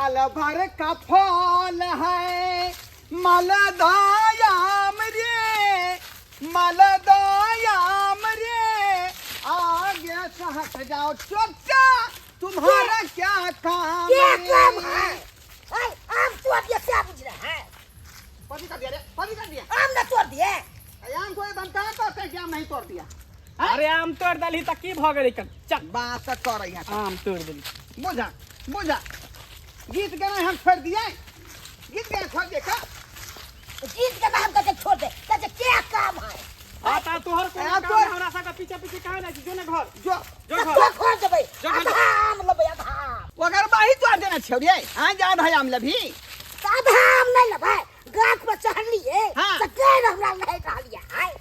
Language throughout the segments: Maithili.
साल भर का फल है मालदायाम रे, मालदायाम रे, आगे से हट जाओ चोचा, तुम्हारा क्या काम क्या रे? काम है? ऐ, आम तोड़ दिया क्या बुझ रहा है? पति कर दिया रे, पति कर दिया। आम ना तोड़ दिए। अरे आम कोई बनता है तो क्या आम नहीं तोड़ दिया? अरे आम तोड़ दलही त की भ गेलै? चल। बात तो कर रही है। आम तोड़ देली। बुझा बुझा, गीत गाना हम छोड़ दिए, गीत गाना छोड़ दिए का? गीत के नाम करके छोड़ दे, कहते क्या काम है? आ ता तोहर कोन आ, काम तोहर- है? हमरा सबके पीछे पीछे काहे नै छी? जो ने घर। जो। जो तो घर। तो खोल देबै। जो घर। आधा आम लेबै, आधा आम। ओकर बाही तोड़ देना छोड़िए, हाँ जा भाई आम लभी। तऽ आधा आम नहि लेबै, गाछ पर चढ़लियै। हाँ। तऽ गारि हमरा नहि रहलियै आइ।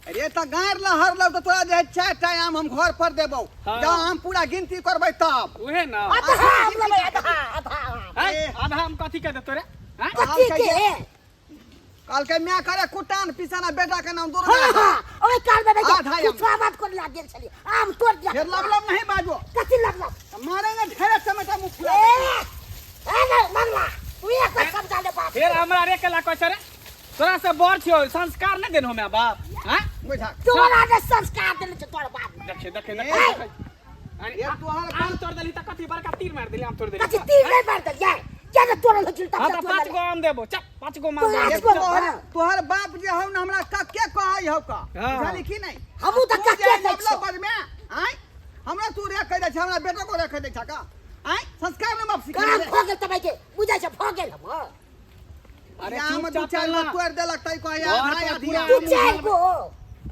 अरे तऽ गाड़ लहर लौ तऽ तोरा जे चारि टा आम हम घर पर देबौ। हाँ। जब आम पूरा गिनती करबै तब। उहे न। आधा आम लेबै, आधा आधा आम। है, ए। आधा आम कथी के देतो रे? हैं? कथी आम के? कहलकै माय करे कुटान पिसाना बेटा के नाम दूर। हाँ हाँ, ओहि काल में आधा आम। कुछ आवाज कर लाग गेल छलियै, आम तोड़ दिया। फिर लब लब नहीं बाजो। कथी लब लब? मारेंगे ढेरे चमेटा मुँह फुला ए देंगे। ए नहीं मंगला, तू एक बार समझा ले बाप। फिर हमरा रे केला कहै छै रे? तोरा से बड़ छियौ, संस्कार नहि देलहो my बाप? हैं? बुझा। तोरा ने संस्कार देने छौ तोर बाप। देखे देखे ए। देखे, अरे ये तोहर आम तोड़ देली त कथी बड़का तीर मारि देली? आम तोड़ देली। कथी तीर नहीं मार देलियै? क्या ने तोड़ल हो चिलता? हाँ त पाँच गो आम देबो, चल पाँच गो माल पाँच देबो। गो। तोहर तोहर बाप जे हौ न हमरा कक्के कहै हौ का। हाँ। बुझली कि नहीं? हमहूँ तऽ तू कक्के जे कहै लबला छियौ। बजमे आँय हमरा तू रे कहि दै छै, हमरा बेटो को रे कहि दै छै का? आँय संस्कार न बाप काम सिखेले। भऽ गेल तबै के बुझै छै, भऽ गेल हमर। अरे आम दू चुपचाप चारि गो चल ना। तोड़ि देलक तै कहै घर आधा पर आधी पूरा आम। दू चारि गो,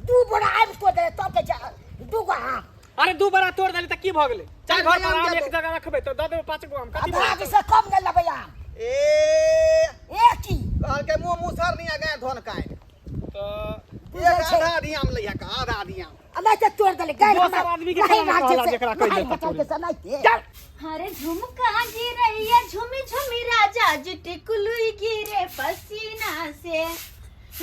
दू बोरा आबि तोड़ देले तब के दू गो आम। अरे दू बड़ा तोड़ देली त की भ गेलै? चल चारि घर गो पर आम आम दे एक दो। जगह रखबै त दऽ देबो पाँच गो आम, कथी आधा भऽ से कम नहि लेबै आम। ए। ए की? कहलकै मुँह मुसर नहीं आ गया धोन काय। तऽ एक आधा आधी आम लैया का, आधा आधी आम। आ नहि तऽ तोड़ देले गारि। दोसर हमरा आदमी के नहीं केना राखे कहला से, जेकरा कहि नहीं देता बचाउ तोड़े। के से नहीं ते। चल। अरे झुमका गिरैया झुमी झुमी राजा जी, टिकुलुई गिरे पसीना से।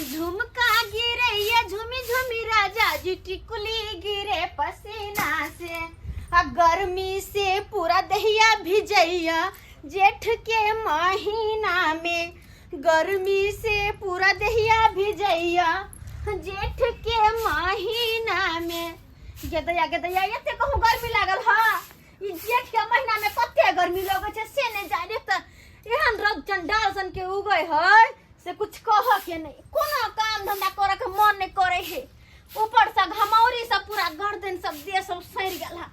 झुमका गिरैया झुमी झुमी राजा जी, टिकुली गिरे पसीना से। आ गर्मी से पूरा दहिया भिजैया जेठ के महीना में, गर्मी से पूरा दहिया भिजैया जेठ के महीना में। गेदैया गेदैया, एते कहूँ गर्मी लागल हा? ई जेठ के महीना में कते गर्मी लगै छै से नहि जाने। तऽ एहन रौद चंडाल सन के उगै है से कुछ कह के नहीं। कोनो काम धंधा करे के मन नहीं करे है। ऊपर से घमौरी सब पूरा गर्दन सब देह सब सड़ गेल है।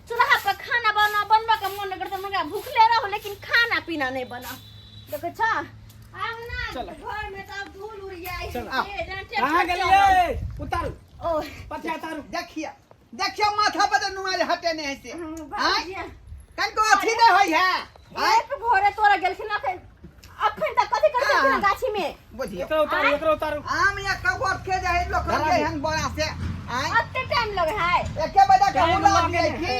चूल्हा पर खाना बना बनबा के मन नहीं करता, मगर भूखले रहो लेकिन खाना पीना नहीं बना। देखै छ आंगना चलो। घर में तो अब धूल उड़ जाए। चलो। कहाँ गेलियै? उतारू। ओ। पथिया उतारू। देखिए देखिए, माथा पर नुआ जे हटे नहीं है से। बाबूजी। कनको अथी नहीं होई है आँय? एक घोरे तोरा गेलखिन अखन, अखन तक कथी करै छलखिन हाँ। गाछी में? बुझियो। एकरा उतारू, एकरा उतारू। आम या कबोर के जाए लोग धरा के दे। हन बड़ा से आँय? अते टाइम लगे है? एके बजे के टाइम हुला लागे दिए ने। की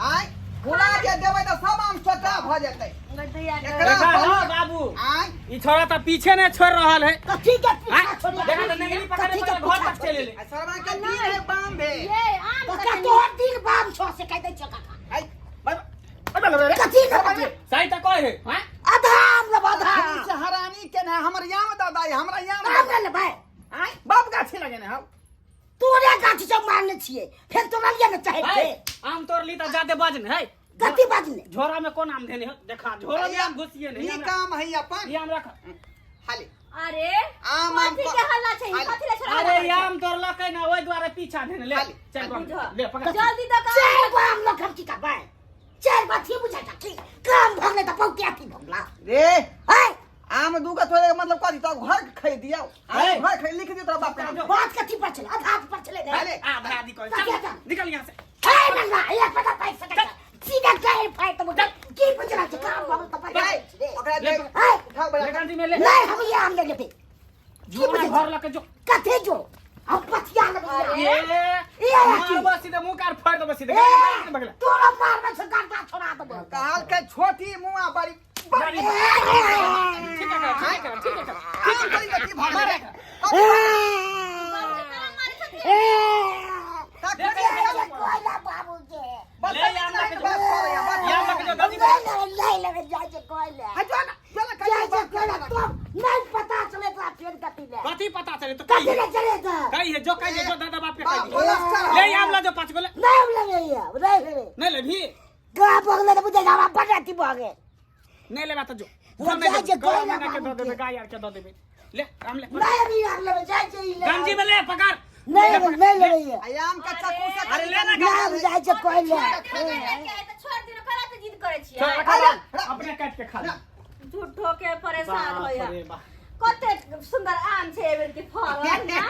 आँय? हुला जे देबै तऽ सब आम छोटा भऽ जेतै। गदैया के। एकरा देखा पर- ना बाबू, आँय? ई छोरा तऽ पीछे नहीं छोड़ रहल है। कथी के पीछा आँय? छोड़िया? देखा तऽ नेंगली पकड़े कथी के पकड़े घर पीछा तक चलि एलै। आ सरवा के दिन है बाम भे। ये आम काका कखन- तोहर दिन बाम छौ से कहि दै छौ काका। आइ, बाय बाय, बाय रे। कथी के बाजू? सही तऽ कहे है, आँय? आधा आम लेबै, आधा हरानी आम। से हरानी के ना हमर याम दादा हमरा याम आम नहि लेबै। आँय बाप गाछी लगेने हौ। तोरे गाछ सब मारने छियै, फेर तोरा लिए ने चाहे है, के। आम तोड़ ली तऽ जादे बाज ने है। कथी बाजने? झोरा में कोन आम धेने हो? देखा, झोरा में आम घुसिए नहीं। ई काम है अपन। ई आम रख। हाली। अरे आम आम कथी के हल्ला छै? हाली। कथी ले छोड़ा अरे हल्ला करै छै? आम तोड़लकै ना, ओहि दुआरे पीछा धेने ले। हाली। चल बुझ। ले पकड़। जल्दी तऽ काम। चारि गो आम लऽ कऽ हम की करबै? चारि गो अथी बुझाइ छ की? काम भऽ गेलै तऽ बहुते अथी भऽ गेला। रे। है। आम दू का थोड़े मतलब कथी तो घर खरीद दियो। है। घर खरीद लिख दियो तोरा बाप के नाम। बात कथी पर छलै? आधा पर छलै ने। हाली। आधा आधी कह, चल, चल चल। निकल यहाँ से। हे मंगला, एक पता पैसा सकै सीधा गैर फाड़ तऽ मुझे की बुझला छै? काम भऽ गेल तऽ ले, पैसा रे। ओकरा ले दे। पकड़। है। उठाओ बड़ा। ले गांधी में ले। नहीं, हम ये आम ले लेबै। झोरा बुझै घर लके जो। कथी जो? हम पथिया लेबै। ए। ए, मारबो सीधे मुंह कार फाड़ देबो सीधे। ए, बगला तोरा मारबै से गड्ढा छोड़ा देबो। कहल के छोटी मुआ बड़ी बड़ी। ठीक है, ठीक है, ठीक है। आम तोरी के की भऽ गेलै? बाबूजी तोरा मारै छथिन। तक देख, खरीद देख, दियौ। कोइला बाबू के बस ले आम लके जो। बस करैया, बस। आम लके जो दादी। नहीं नहीं नहीं लेबे जाइ छै कहै ले। आ जो ना, जो ना, जाइ कहियो छै बाप कहै ले, के तो नहीं पता चले तोरा फेर कथी ले। कथी पता चले तो कथी कही ले चले त? कही है जो, कही है जो दादा बाप के बाप कही प्लास्टर ले आम ला जो 5 गो ले। नहीं हम लेबे ये, नहीं लेबे। नहीं लेबी? गा भगले त बुझै हमरा बड़ अथी भऽ गेल। नहीं लेबा तो जो। वो हम नहीं जाइ छै देबै, कहै ले गौ के दऽ बाबू देबै, के। गाय आर के दऽ देबै। ले आम ले। नहीं अभी यार लेबे, जाइ छै ई ले। गंजी में ले पकड़। नहीं लेबे, नहीं लेबे ये। आ आम के चक्कू से अरे ले ना। नहीं हम जाइ छै कहै ले। छोड़ दिनो, कला तऽ जिद करै छियै। चल, रखा दे, अपने काट के खा ले। झूठो के परेशान बाप होया। रे बाप। कते सुंदर आम छै एहि बेर के फल ना,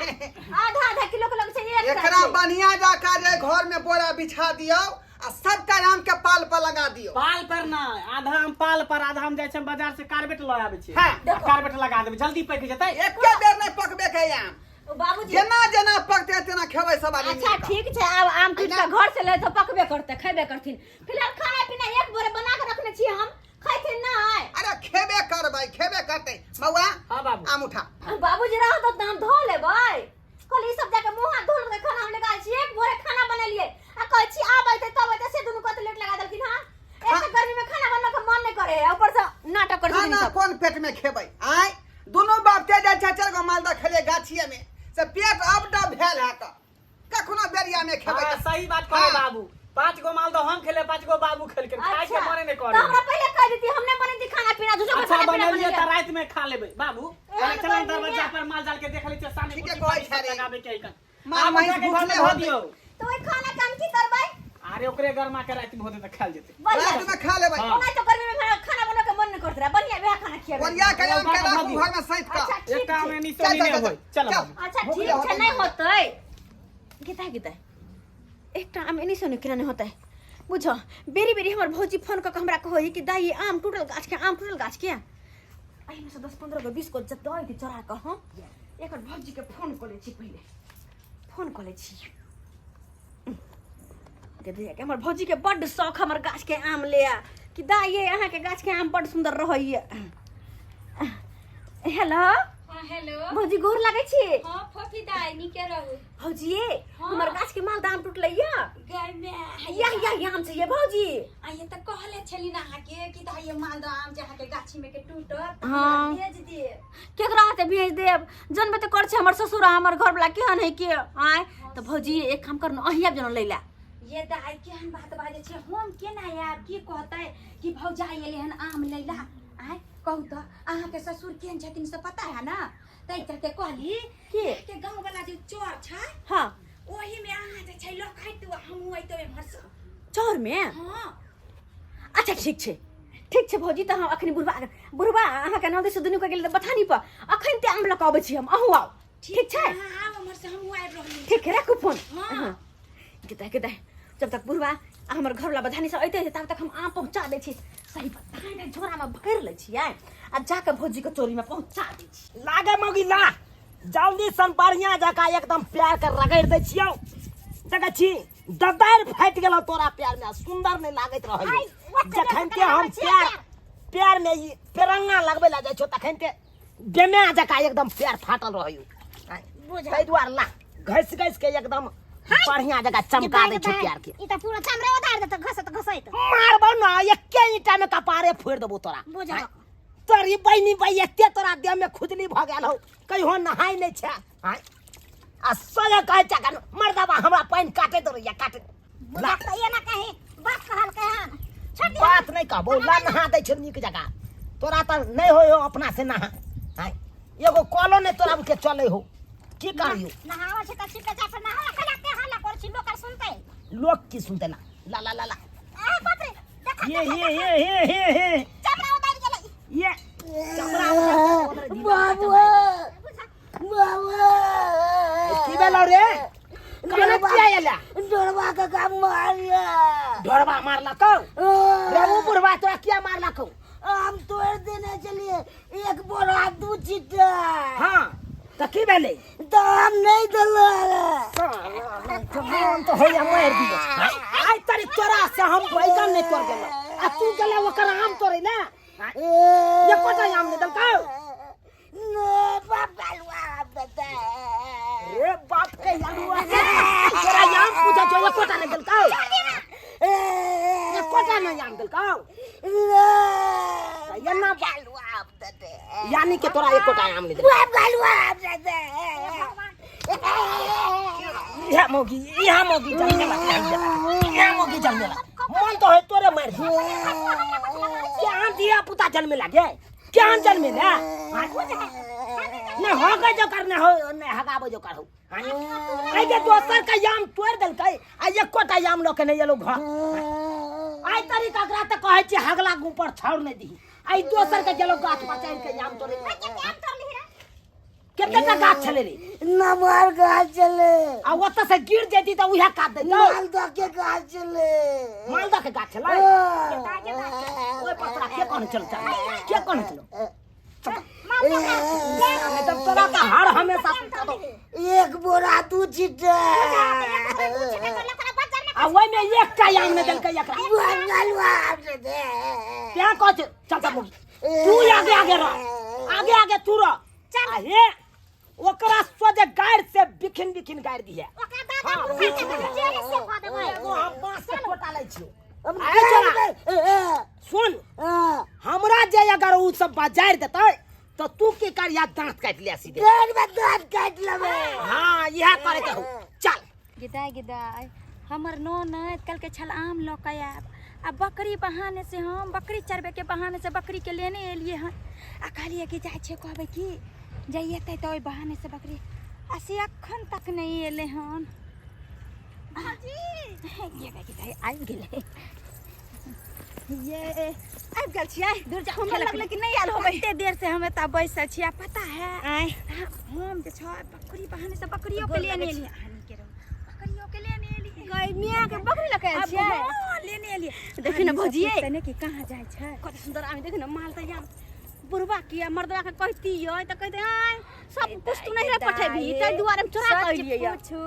आधा आधा किलो के लग छै एकटा एकरा छै। बढ़िया जाका जे घर में बोरा बिछा दियो आ सबका आम के पाल पर लगा दियो। पाल पर ना, आधा हम पाल पर, आधा हम जाइ छै बाजार से कार्बेट लऽ आबै छी। हाँ। आ कार्बेट लगा देबै, जल्दी पकि जेतै। एके बेर नहीं पकबे के आम। ओ बाबूजी, जेना जेना पकते तेना खेबै सब आदमी अच्छा मिल कऽ। ठीक छै, आब आम टूट के घर से ले तऽ पकबे करते, खेबे करथिन। फिलहाल खाना पीना एक बोरे बना के रखने छी हम, खैथिन नहि? अरे खेबे करबै, खेबे करतै बौआ। हाँ बाबू। आम उठा। बाबूजी रहो तऽ हम धो लेबै। कहली ई सब जाके मुँह हाथ धो लेबै, खाना हम लगा छी। एक बोरे खाना बनेलियै आ कहै छी आब अयतै तब अयतै, से दुनू कते लेट लगा देलखिन। हँ, एक तऽ गर्मी में खाना बनबऽ के मन नहि करे है, ऊपर से नाटक करै छथिन खाना सब। कोन पेट में खेबै? आय दुनू बाप के जाइ छै, 4 गो मालदह खेलियै गाछिए में से पेट अब डब भेल है कऽ कखनो बेरिया में खेबै। हाँ, तऽ- सही बात कहै हाँ। बाबू। 5 गो मालदह हम खेले, 5 गो बाबू खेलकै, खाय के अच्छा, मने नहि तऽ करे। हमरा पहिले कहि देती, हम नहि बनेती खाना पीना, झूठो के अच्छा खाना पीना बनेलियै तऽ बनेलियै। राति में खा लेबै बाबू। एहन चल चल गर्मी दरवाजा में। पर माल जाल के देख लै छियै, सानी ठीके कुट्टी कहै पानी छै सब रे। लगाबै के ऐकन। माल आब महींस जाके घर में भुखले धऽ होतै। दियौ। तऽ ओहि खाना के हम की करबै? अरे ओकरे गरमा के राति में होतै तऽ खायल जेतै। बढ़िया। राति में खा लेबै। हाँ। ओना तऽ गर्मी में खाना बनबऽ के मन नहि करत रहै, बढ़िया वएह खाना खिएबै। ओरिया के आम के ओकरा राखू धऽ दियौ। घर में सैत कऽ। अच्छा ठीक एकटा छै। में चल, निसोनी चल, नहि चल, होय। चल चल। बाबू। अच्छा भूख ठीक होतै छै, नहि ना। होतै। गिता गिता एकटा आम एनी सोनी केना नहि होतै बुझो। बेरी बेरी हमर भौजी फोन कऽ के हमरा कहै कि दाई आम टूटल गाछ के, आम टूटल गाछ के। एहिमे से 10 15 गो 20 गो जब दऽ दी चोरा कऽ। हम एक बार भौजी के फोन कऽ लै छी, पहिले फोन कऽ लै छी। के दैया के हमर भौजी के बड्ड शौक हमर गाछ के आम ले आ कि दाई ये अहाँके गाछ के आम बड्ड सुन्दर रहैए। हेलो। हाँ हेलो भौजी, गोर लागै छी। हाँ फोफी दाई, नीके रहू। भौजी ये हाँ। हमर गाछ के मालदह आम टूटलै या। गाय में या या या आम छै ये भौजी। आइए तऽ कहले छली ना अहाँके कि दाई ये मालदह आम जे अहाँके गाछी में के टूटत तऽ हाँ। हमरा भेज दिए। केकरा हाथे भेज देब? जनबे तऽ कर छै हमर ससुर आ हमर घरवला केहन है के। आय तऽ भौजी एक काम कर न, अहीं आबि जाउ न लै लए। ये दाई केहन बात बाजै छै, हम केना आयब? की कहतै कि भौजाई एलै हन आम लै ला? आय कहू तऽ, अहाँके ससुर केहन छथिन से पता है ना? ताहि चलते कहली के? के गाँव वाला जे चोर छै हाँ ओही में अहाँ जे छै लखैत हमहूँ अइतौ एम्हर से। चौर में? हाँ। अच्छा ठीक छै, ठीक छै भौजी। तऽ हम अखनी बुढ़बा बुढ़बा अहाँके ननद से दुनू के गेल तऽ बथानी पर अखन ते आम लऽ कऽ अबै छी हम, अहूँ आउ। ठीक छै? अहाँ आउ एम्हर से, हमहूँ आबि रहली। ठीक है, राखू फोन। हाँ। हाँ। गिता गिता जब तक बुढ़वा आ हमर घरवला बधानी से अइते तब तक हम आम पहुँचा दै छी। सही बात, धान झोरामे भरि लै छियै आ जाके भौजीके चोरीमे पहुँचा दै छी। लागे मौगी ला जल्दी सन बढ़िया जकाँ एकदम प्यार के रगड़ि दै छियौ। देखै छी ददारि फाटि गेलौ तोरा प्यार में, सुंदर नहीं लागैत रहै। आइ, ओते जखन के बेर हम छियै प्यार प्यार। प्यार में ई पेरंगा लगबै ला जाइ छौ तखन के बेमे जकाँ एकदम प्यार फाटल रहै। ताहि दुआरे ला घसि घसि के एकदम बढ़िया जकाँ चमका दै छौ प्यार के। ई त पूरा चमड़े उधार देत घसत घसैत। मारबौ न एके ईंटा में कपारे फोड़ि देबौ तोरा। बुझल। तोरी बहिनी बहि एते तोरा देह में खुजली भऽ गेल हौ, कहियो नहाय नहि छै। आँय? आ सोझे कहै छै अखन मर्दबा हमरा पानि काटैत रहैया काटैत। बुझत त एना कही बात कहलकै हन, छोड़ दियौ। बात नहि कहबौ, ला नहा दै छौ नीक जकाँ। तोरा तऽ नहि होइ हौ अपना से नहा। आँय? एगो कलो नहि तोरा के चलै हौ, की करियौ? नहाबै छै त छिपे जा पर नहावा कला के हल्ला करै छी, लोक आर सुनतै। लोक की सुनतै? ला ला ला ला ला। आ बाप रे, देखा। ये ये ये हे हे हे चमड़ा उतारि गेलै। ये चमड़ा उतारि गेलै। बाबू बाबू, की भेलौ रे? कने किया एला? डोरबा के का मारिया। ढोरबा मारलकौ रे? उ बुढ़बा तोरा किया मारलकौ? आम तोड़ देने चलिए एक बोरा 2 चिट्टा। हाँ तऽ की भेलै? तऽ आम नहीं देलक। हम तऽ होइया मारि दियौ आइ तारी तोरा से। हम बैगन नहि तोड़ गेलौ आ तू गेला ओकर आम तोड़ै ले। एकोटा आम नहि देलकौ? ने बाप गालुआ आम देतै। रे बाप के आलुआ, तोरा आम पूछै छौ, एकोटा नहि देलकौ? एकोटा नहि आम देलकौ? यानी के तोरा एकोटा आम नहीं देलकै। इहा मौगी, इहा मौगी जन्मेला, इहा मौगी जन्मेला। मन तो है तोरे मार दी। केहन धिया पुता जन्मेला गे? केहन जन्मेला? ने हगे जो कर ने हो ने हगाबो जो कर हो। आइ के दोसर के याम तोड़ देलकै आ एकोटा याम लऽ के नहि एलौ घर। आइ तरी ककरा तऽ कहै छियै हगला के ऊपर छाउर नहि दही। आइ दोसर के गेलौ गाछ पर चढ़ि के याम तोड़े। कतेक टा गाछ छलै रे? नमहर गाछ छलै। आ ओतऽ से गिर जैती तऽ उएह काट दैतौ। मालदह के गाछ छलै। मालदह के गाछ छलै? ओहि पर तोरा के कहने छलौ चढ़ै? के कहने छलौ? नहि तऽ तोरा तऽ हर हमेशा एक बोरा दू छिट्टा। आ ओहिमे एकटा आम नहि देलकै एकरा। तें कहै छै चल चल मुगी तू आगे आगे रह, आगे आगे तू रह। आ हे ओकरा सोझे गाड़ि से बिखिन बिखिन गाड़ि दिहे। हाँ, बिख दिहे। एगो हम बाँस के टोटा लै छियौ। आइ चला सुन, हमरा जे अगर उ सब बाजार देतै तो तू की करिया? दांत काटि ले सीधे। दांत काटि लेबै। हाँ, इएह करे के हो। चल गिदाय गिदाय, हमर ननद कल के छल आम लऽ के आयब आ बकरी बहाने से, हम बकरी चरबे के बहाने से बकरी के लेने एलिए हन। आ कहलिए कि जाइ छियै, कहबै कि जे एतै तऽ ओहि बहाने से बकरी, आ से अखन तक नहि एलै हन। ये गिदाय आबि गेलै। ये आबि गेल छियै? दूर जा। हमरा लगलै कि नहि आयल होबै। कते देर से हम एतऽ बैसल छियै, पता है? आँय? हम जे छै बकरी बहाने से बकरियो के लेने एलियै। अहाँ नीके रहू, बकरियो के लेने एलियै। गै मियाँ के बकरी लऽ के आयल छियै? हाँ, लेने एलियै। देखी ने भौजी, पूछते ने कि कहाँ जाइ छै। कते सुंदर आम। देखी ने माल तऽ यहाँ बुढ़वा किया मर्दवा के कहतियै तऽ कहते आय सब कुछ तू नहीं रे पठेबही, ताहि दुआरे हम चोरा के सच अइलियै यऽ। पूछू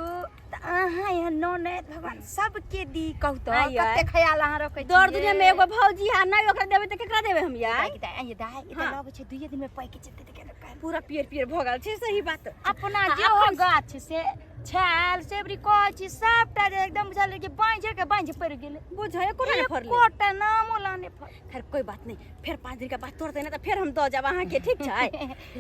तऽ अहाँ एहन ननैद भगवान सबके दी। कहू तऽ आइ कते ख्याल अहाँ रखै दौड़ दुनिया में एगो भौजी है, नहीं ओकरा देबै तऽ केकरा देबै हम यार? दाइ दाइ, ई तऽ हाँ। लगै छै दुइये दिन में पाकि जेतै। तऽ पूरा पियर पियर भऽ गेल छै। सही बात। अपना जे हो गाछ से छाल सेबरी कहै छी सबटा जे एकदम बुझल कि बाँझे के बाँझ पड़ि गेलै। बुझै कोना नहि फड़लै? एकोटा नामो लाने फड़। खैर कोई बात नहीं, फेर 5 दिन के बाद तोड़तै ने तऽ फेर हम दऽ जायब अहाँके, ठीक छै?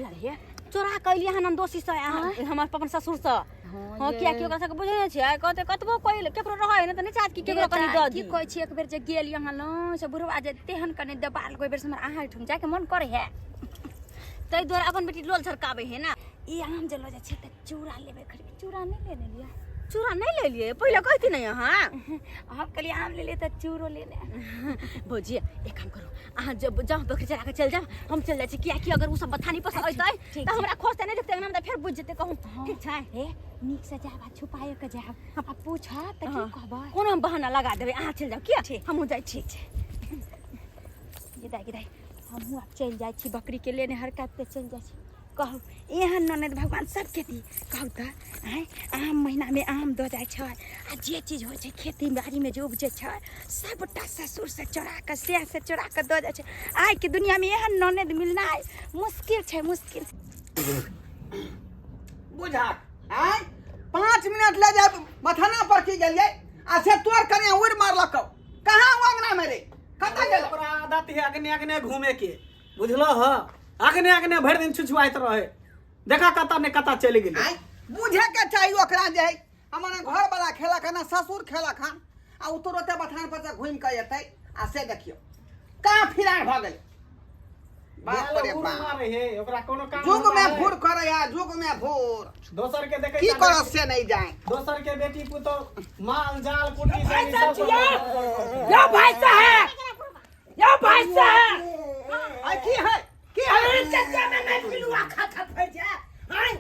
लड़िए चोरा के अइलियै हन दोषी से अहाँ हमर अपन ससुर से। हाँ, कियाकि ओकरा सबके बुझै नहि छियै, कहतै कतबो कोई केकरो रहै ने तऽ नहि चाहत कि केकरो कनि दऽ की दी। कहै छी, एक बेर जे गेल यहाँ लग से बुढ़वा जे तेहन कने देबाल, कोई बेर से हमरा अहाँ ओहिठाम जायके मन करे है। ताहि दुआरे अपन बेटी लोल झरकाबै है ने। ई आम जे लऽ जाइ छै तऽ चूड़ा लेबै खरीद। चूड़ा नहि लेने लिअ? चूड़ा नहि लेलियै? पहिले कहती ने अहाँ। हम कहलियै आम लेलियै तऽ चूड़ो लेने। भौजी, एक काम करू, अहाँ जब जाउ बकरी चरा के चलि जाउ, हम चलि जाइ छी, कियाकि अगर ओ सब बथानी पर से अइतै ठीक तऽ हमरा खोजतै नहि देखतै अंगनामे तऽ फेर बुझि जेतै कहूँ। ठीक छै? हे, नीक से जायब आ छुपाए के जायब। आ पूछत तऽ की कहबै? कोनो हम बहाना लगा देबै, अहाँ चलि जाउ। किया हमहूँ जाइ छी। ठीक छै। गिदाइ गिदाइ, हमहूँ आब चलि जाइ छी बकरीके लेने, हरकत पे चलि जाइ छी। कहू, एहन ननद भगवान सबके दी। कहू तऽ आँय, आम महीनामे आम दऽ जाइ छै आ जे चीज होइ छै खेती बाड़ीमे जे उपजै छै सबटा ससुरसँ चोरा कऽ सएहसँ चोरा कऽ दऽ जाइ छै। आइके दुनियामे एहन ननद मिलनाइ मुश्किल छै, मुश्किल। बुझाक आँय, 5 मिनट ले जाय मथाना पर की गेलियै आ से तोर कनिया उड़ मारलकौ। कहाँ ओ अंगना में रे, कतऽ गेल? ओकरा आदत है अगने अगने घूमे के, बुझलो ह? अगने अगने भरि दिन छुछुआइत रहे। देखा कतऽ ने कतऽ चलि गेलै। आँय, बुझे के चाही ओकरा जे है हमर घर वाला खेलक हन, ससुर खेलक हन आ ओ तुरते बथान पर से घूमि के एतै आ से देखियौ कहाँ फिरार भऽ गेलै। बाप रे उड़ बाप, मारे हे, ओकरा कोनो काम जुग धंधा में है? भूर करे आ जुग में भूर। दोसर के देखै की छलै। करत से नहीं जाए। दोसर के बेटी पुतोह माल जाल कुटी भाई सब साहब सब छियै। यो भाई साहब, यो भाई साहब। आ की है, की है? अरे चच्चा में नहीं पिलुआ खा खा फैल जाए। आय,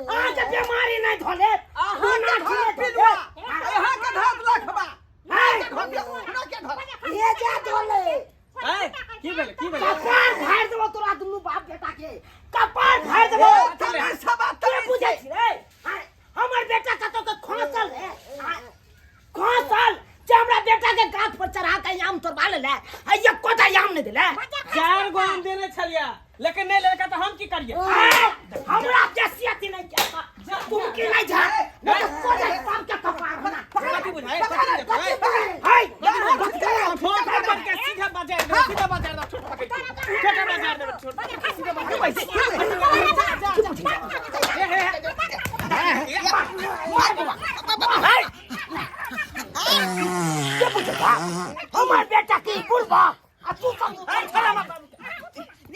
अहाँ के बीमारी नहीं धोले। अहाँ के धरत पिलुआ, अहाँ के धरत लखबा। के धरत, हमरा के धरत? ये जा धोले। ए, की भेलै, की भेलै? कपार फाड़ि देबो तोरा दुनू बाप बेटा के, कपार फाड़ि देबो। ए, तमीज से बात, के तमीज बुझै से। छी रे? आय, हमर बेटा कतौ के खोसल रे? आय, खोसल जे हमरा बेटा के गाछ पर चढ़ा के आम तोड़वा लेले आ एकोटा आम नहि देले। 4 गो आम देने छलियै लेकिन नहि लेलकै तऽ हम की करियै? आय, हमरा देसी अथी नहि किया तुम की नहीं झा नहीं तो सोझे सबके कपार बना। कथी बुझाइ, कथी बुझाइ? हाय, छोट पकड़ के सीधा बाजार देबै, सीधा बाजार देबै, छोट पकड़ के छोटा बाजार देबै, छोट पकड़ के सीधा बाजार देबै। तू सब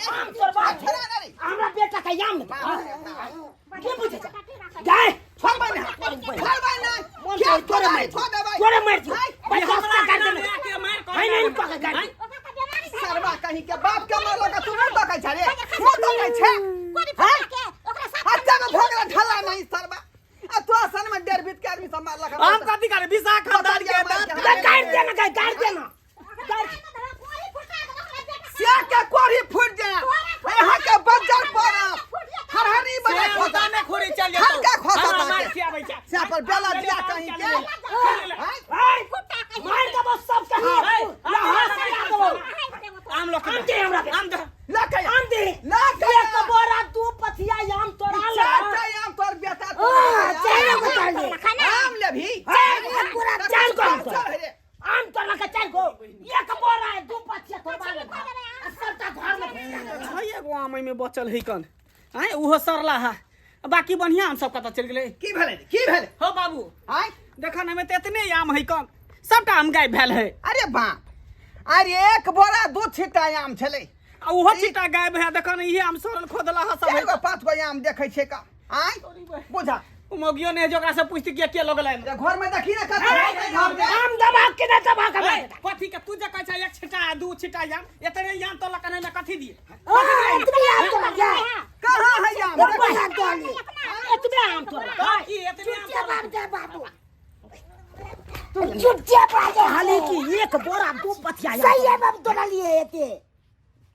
आम तोड़बा छोड़ा ना रे। हमरा बेटा के आम नहीं के बुझे छै जाय छोड़बै ना, छोड़बै ना। मन क्या तोरे तोरे मार छोड़ देबै। तोरे मार दियो हाय, बच्चा हमरा से काट अंगना देने में आके मारि कऽ नहीं नहीं पकड़ गाड़ ओकरा के बीमारी भए सरवा कहीं के बाप के मारलक तू मुँह तकै छै रे, मुँह तकै छै। कोरी फुटा के ओकरा साथ अच्छा में भऽ गेलै ढला नहीं सरवा। आ तू असन में डेढ़ बीत के आदमी सब मारलक। हम कथी करे विसा खानदान के दांत गाड़ देना गाड़ देना कोरी फुटा के ओकरा बेटा से के कोढ़ी फूट जाए, यहाँ के बज्जर पड़त हरहरी बने से खोसा उताने खोरी चल जेतौ। हल्का खोसा हमरा ताके। मारि खियाबै छै। से पर बेला दिया कहीं के। हाय, हाय, मार देबो सब के हाय, हाथ लहा से ला देबो आम लऽ के आम दे हमरा आम दे लऽ के आम दे लऽ के एक बोरा दू पथिया आम तोरा ले चार आम तोर बेटा ओ, तोर चारि गो तोड़ ले। आम लेबही पूरा चार गो आम तोड़। चल रे। आम तोड़ा के चार गो एक बोरा है दू पथिया तोड़वा ले आ सबटा घर में घुसा दे। छै एगो आम एहिमे बचल है कन आँय ओहो सरला है बाकी बढ़िया आम सब कतऽ चलि गेलै की भेलै रे? की भेलै हो बाबू आँय देखऽ ने तऽ एतने आम है कन सबटा आम गायब भेल है अरे बाप, अरे एक बोरा दू छिट्टा आम छलै आ ओहो छिट्टा गायब है देखऽ ने इहे आम सड़ल खोदला है सब चारि गो पाँच गो आम देखै छै का आँय बुझा ओ मौगियो ने जो ओकरा से पूछती के के लगलै जे घर में देखी ना कतौ है घर में। आम दबा के ना दबा के मार देता। कथी के तू जे कहै छै एक छिट्टा आ दू छिट्टा आम एतने आम तो लकने में कथी दिए ओ, एतबे आम तोड़ा जा। कहाँ है आम एतबे आम तोड़ ले। एतबे आम तोड़ा तो की एतने आम चुपचाप बाप दे बाबू। तू चुपचाप आ जा। हाली की एक बोरा दू पथिया आम सही है बाबू तोड़ा लिए एते।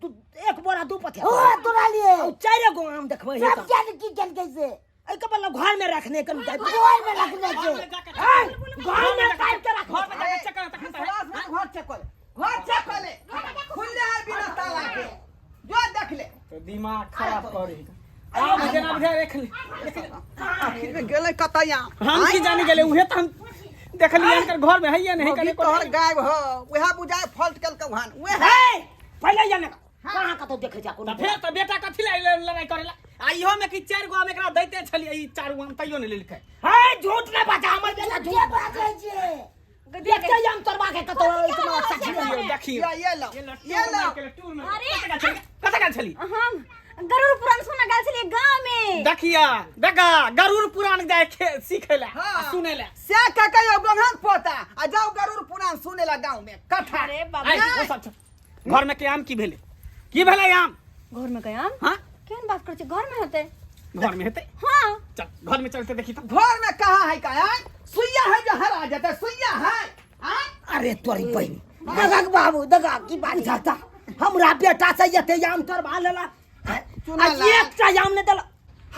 तू एक बोरा दू पथिया ओ, तोड़ा लिए। और चारि गो आम देखबै हे सब जान की केल कैसे। एहि के मतलब घर में रखने के घर घर में रखने के। में काट के रखो घर में जाके चेक कर तखन तऽ विश्वास में घर चेक कर ले, घर चेक कर ले, खुले है बिना ताला के, जो देख ले। तो दिमाग खराब करे आम जेना बुझाय देख ले आखिर में गेलै कतऽ आम? हम की जाने गेलै उहे तऽ हम देखलियै हिनकर घर में हैये नहीं अभी कने तोहर गायब हो, उएह बुझाय फॉल्ट केलकौ हन, उएह। हे पहिले जाने कहाँ कतौ देखे जा कोनो तऽ फेर तऽ बेटा कथी लए लड़ाई करेला आ इहो में कि चारि गो आम एकरा दैते छलियै ई चारि गो आम तैयो नहि लेलकै हे झूठ नहीं बाजा हमर बेटा चुपचाप झूठ आ जाइ छै। देखते आम तोड़वा के कतौ इतना साक्षी देखियौ देखियौ ये ये लो, ये लो। अरे कतऽ गेल छली हम गरुड़ पुराण सुन गेल छलियै गाँव में देखिया देखा गरुड़ पुराण जाय सीखे ला हाँ। आ सुने ला से का कहियो गन्हन पोता आ जाओ गरुड़ पुराण सुने ला गाँव में कथा। अरे बाबा आइ, ओ सब छोड़। घर में के आम की भेलै की भेलै आम घर में गए आम हाँ केहन बात करै छी घर में होतै घर में हेतै हाँ चल घर में चलते देखी तऽ घर में कहाँ है का आय? सुइया है जो हरा जाता सुइया है आय? अरे तोरी बहिन दगक बाबू दगक की बात बुझाता हमरा बेटा से एते आम तोड़वा लेला चुना आ ला। एकटा आम नहि देला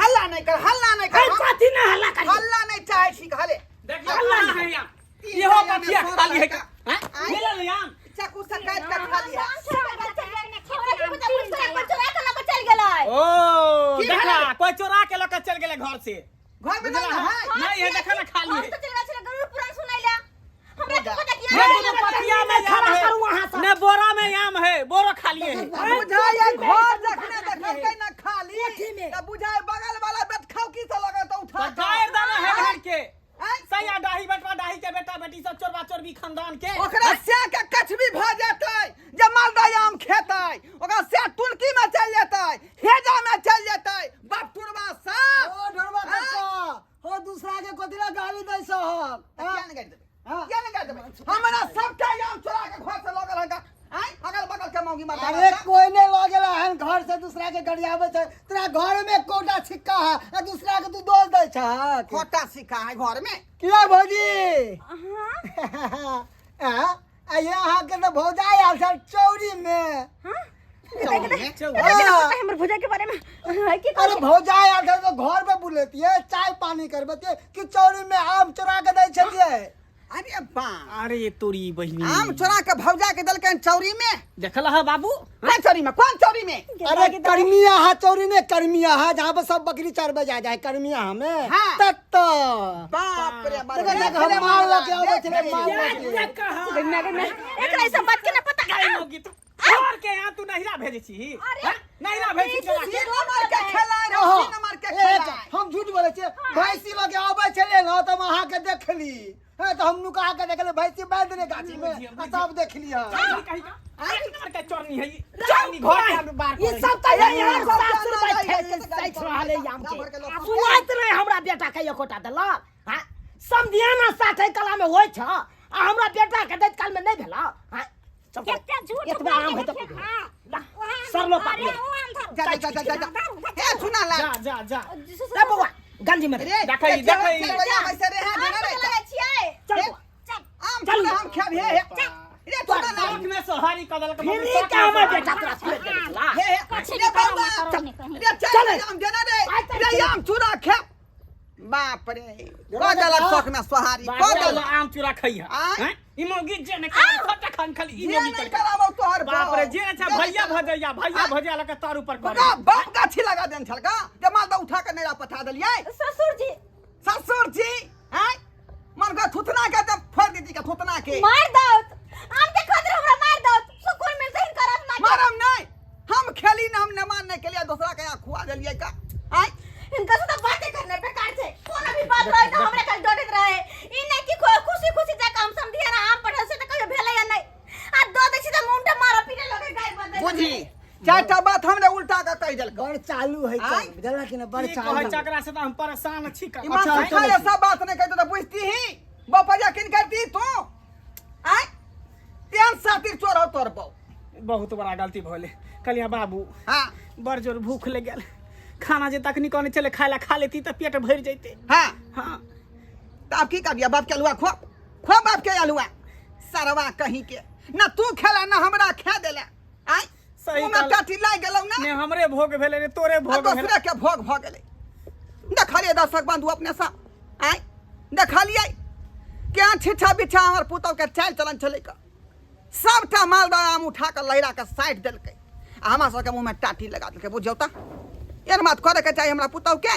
हल्ला नहीं कर, हल्ला नहीं हे कर, कथी नहि हल्ला करी हल्ला नहीं चाहे छी घरे। देखियौ हल्ला कहाँ है आम इहो पथिया खाली है का हैं? आय। मिलल आम चाकू से काट के खा लिया। चल गेलै ओ की देखा भेलै? कोई चोरा के लऽ के चल गेलै घर से घर में नहीं ना है। नहीं है देखा ना खाली हम है तो चल गेल छलियै गरुड़ पुराण सुनै लए हमरा की पता कि ने आम कोनो पथिया में आम खड़ा है करू अहाँ सब। ने बोरा में आम है बोरो खाली है बुझाए घर जखने देखलकै ना खाली कोठी में। तऽ बुझाए बगल वाला बेट खाउ की से लगत उठा तो गायर दाना है घर के आँय? सैया डाही बेटवा डाही के बेटा बेटी सब चोरबा चोरबी खानदान के ओकरा से के कछबी भऽ जेतै जे मालदह आम खेतै, ओकरा से टुनकी में चलि जेतै, हेजा में चलि जेतै बाप टुरबा साफ। ओ ढोरबा काका, हो दूसरा के कथी ला गाली दै छहक? किया नहि गारि देबै? हाँ। किया नहि गारि देबै? हमरा सबटा आम चोरा के घर से लऽ गेल हन का। आँय? अगल बगल के मौगी मर्दा अरे कोई नहीं लऽ गेल हन घर से दूसरा के गरियाबै छै। तोरा घर में कोटा छिक्का है आ दूसरा के तू दोष दै छहक। खोटा सिक्का है घर में। किया भौजी? हाँ आ ये अहाँके तऽ भौजाइ आयल छल चौरी में। चौरी में? पता है हमर भुजा के बारे में हाँ, की अरे भौजाइ आयल छल तऽ घर पे बुलेतियै, चाय पानी करबतियै कि चौरी में आम चोरा के दै छलियै। अरे बाप, अरे तोरी बहिनी आम चोरा के भौजा के देलकनि चौरी में। देखल है बाबू? कोन चौरी में? कोन चौरी में? अरे कर्मिया हा चौरी में, कर्मिया हा जहाँ पर सब बकरी चरबे जा जाए कर्मिया हमें। हाँ। तत तो बाप रे बाप, देखो, देख देखो, ले हम मार मामला, लके आबै देख छलै, ले। मार लके। एकरा ई सब बात के ना पता। गाय मौगी तू घर के यहाँ तू नहिरा भेजै छी अरे, नहिरा भेजै छी चोरा के। तीन नंबर के खेलाय रे, अहाँ, तीन नंबर के एक, खेलाय। हम झूठ बोलै छियै? भैंसी लगे आबै छलियै ने तऽ हम अहाँके देखली। हाँ तो हम नुका के देखले भैंसी बांध देने गाछी में आ तब देख लिया कहीं का एक नंबर के चोरनी है ई। चोरनी घर के बाहर ई सब तऽ यही सासुर बैठे सैठ रहले आम के सुनाइत रहे हमरा बेटा के एकोटा देलक हाँ समधियाना साठे कला में होइ छ आ हमरा बेटा के दैत काल में नहीं भेला हाँ चल चल। केते झूठ एतबा आम है बोलके तऽ हाँ ला, ओहे आम सरलो धर, पापड़ी अरे ओ आम धर। जा जा जा जा जा ए सुना ला जा जा जा ए बौआ गंजी में दे। रे देखै, देखै। ऐसे रे हां देना रे लगे छियै चल बौआ चल आम चल। चूड़ा हम खेब हे हे रे तोरा ना शौक में सोहारी कदल के फिर ई का हमर बेटा तोरा सुनैत देने छला हे हे कछी रे नहीं करो, बौआ ना करो, नहीं कहीं। रे चल चल। आम देना रे आइ चल, रे चल। आम चूड़ा खेब बाप रे कह देलक शौक में सोहारी कह देलक आम चूड़ा खइहा आय। हैं ई मौगी जे ने खाली छोटा खान खाली ई जे मौगी नहीं कर कराबो तोहर बाप रे जे ने छा भैया भजैया भैया भजैया लके तार ऊपर कर बका बाप गाछी लगा देन छल का जे मालदा उठा के नैरा पठा देलियै ससुर जी ससुर जी हैं मन का थुथना के तब फोड़ दीदी के थुथना के मार दौत आम के खातिर हमरा मार दौत सुकून मिलते हिनकर आत्मा के मारम नहीं हम खेली ना हम नमान नहीं खेलिए दूसरा के यहाँ खुआ देलियै का आय हिनकर से तो बातें करने बेकार छै कोनो भी बात रहे तो हमरा खाली डरैत रहे ई नहीं कि खुशी खुशी जाके हम समधिया ना आम पढ़ल से तो कहियो भेलै या नहीं आ दऽ दै छी तऽ मुंह मारऽ पीटे लगे गाय बदल बुझी चारिटा बात हमरे उल्टा के कहि देलक बड़ चालू है आय? बुझल कि ना बड़ की चालू कहै चकरा से तो हम परेशान छी का इमान अच्छा, अच्छा चलो। सब बात नहीं कहते तो बुझती ही बपरिया किन करती तू आय तेन सातिर चोर हो तोर बौ बहुत बड़ा गलती भले कहलिया बाबू हाँ बड़ जोर भूख लग गेल खाना जे तखनी कहने चले खाए ला खा लेती तऽ पेट भरि जैते हाँ हाँ तो अब की करिया बाप के अलुआ खो खो बाप के अलुआ सरवा कहीं के ना तू खेला ना हमरा खा देला आय सही मुँह में कहल। टाटी लागि गेलौ ना ने हमरे भोग भेलै ने तोरे आ भोग भेलै दोसरे के भोग भऽ गेलै देखलियै दर्शक बंधु अपने सब आय देखलियै केहन छिछा बिछा हमर पुतहु के चालि चलन छलै क सबटा मालदह आम उठा कऽ लहिरा कऽ साटि देलकै आ हमरा सबके मुँहमे टाटी लगा देलकै बुझियौ तऽ एहन बात करैके चाही हमरा पुतहु के।